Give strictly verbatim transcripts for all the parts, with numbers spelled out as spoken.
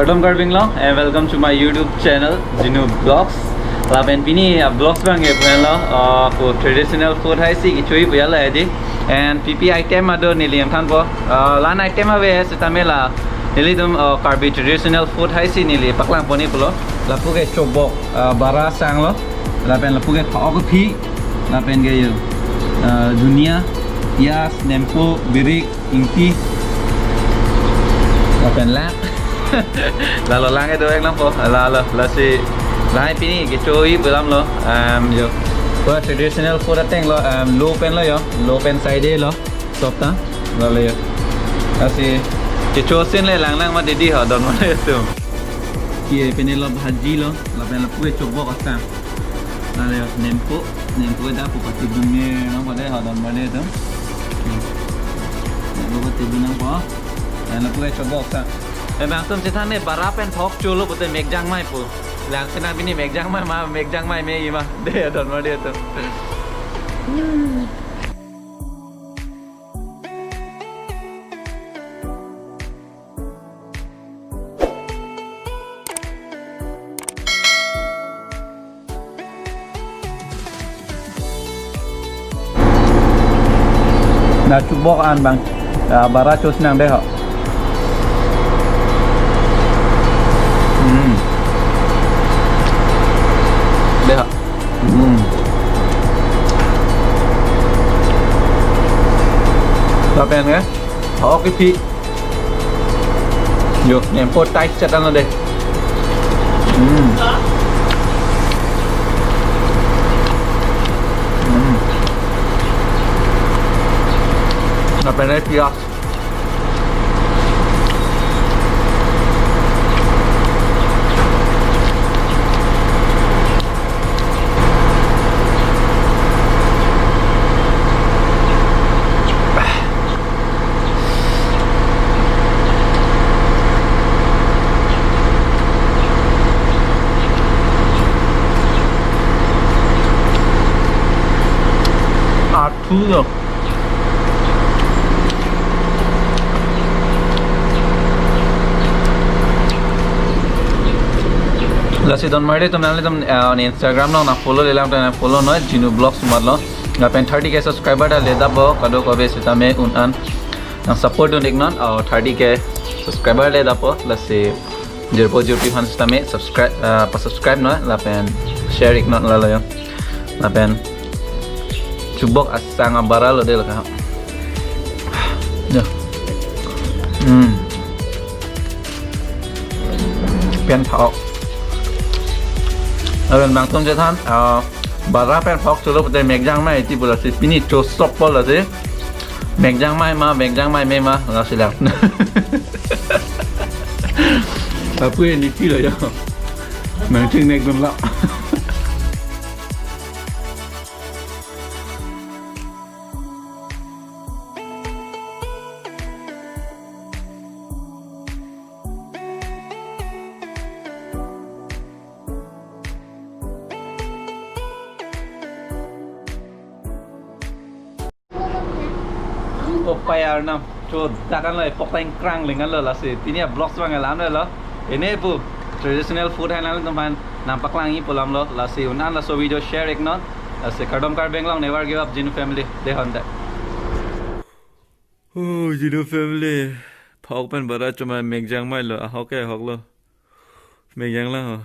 Kardom Karbi Anglong and welcome to my YouTube channel Jinu Vlogs. Lapen pini a vlogs abang ke pu henlo, uh, pu traditional food hai si kecho-i pu ya lo edi. And P P item ado neli nangthanpo. Uh, la-an item ave sitame la nelitum, uh, Karbi traditional food hai si neli paklang pon-i pulo. Lapu ke chobok, uh, bara asang lo. Lapen lapu ke phak-ok kephi. Lapen ke yo, uh, dunia, piyaj, nempo, birik, ingti. Lapen lang. Lalo lang kedo-ik nangpo. Lalo, lasi. Lahai pini kecho-i pu alam lo. Um, yo. Pu traditional food ateng lo, um, lo pen lo yo. Lo pen side lo. Sop ta. Lalo yo. Lasi. Kecho asin le lang nang mati di ho, don mati atum. Ye, pini lo bhaji lo. Lapen lapu ke chobok asang. Lalo yo, nempo, nempo dak pu patidun nangpo de, ha, don mati atum. Nempo patidun nangpo. Lapen lapu ke chobok asang. Eh, bang atum chethan ne bara pen phak-ok cholo pute mek jangmai pu. Lang senang pini mek jangmai ma, mek jangmai me-i ma. De, don mati atum. Na chobok an bang, ah, bara cho sinang de ho. Hmm. De ho. Hmm. Lapen ke? Phak-ok kephi. Yo, nempo tight set ano de. Hmm. Hmm. Lapen ke piyaj. Athu yo. Lasi don mati atum nanglitum, eh, Instagram along nang follow-le lang, nang follow noi, Jinu Vlogs mat lo. Lapen thirty K subscriber ta ledappo, kadokave sitame un-an nang support dun-ik non, oh, thirty K subscriber ledappo, lasi jirpo jirpi aphan sitame subscribe, ah, pa-subscribe non, lapen share-ik non lalo yo. Lapen chobok asang abara lo de laka. Yo. Hmm. Pen phak-ok. Lapen bang atum chethan, ah, bara pen phak-ok cholo pute mek jangmai ti pu, lasi pini cho sop po lasi. Mek jangmai ma, mek jangmai me ma, lasi lang. Lapu ini ti lo yo. Nangching nek dun lo. Opai arnam, cho dakan lo, epok ta ingkrang lingan lo, lasi pini a vlogs abang la-an lo. Ini pu traditional food hai nanglitum aphan nang paklang-i pu alam lo, lasi un-an laso video share-ik non, lasi kardom Karbi Anglong, never give up, Jinu family, de ho ante. Oh, Jinu family. Phak-ok pen bara choma mek jangmai lo, ahok ke ahok lo. Mek jang lang ho.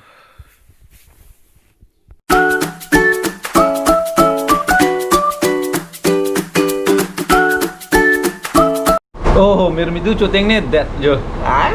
Oh, mirmidu choteng ne det jo. Ai,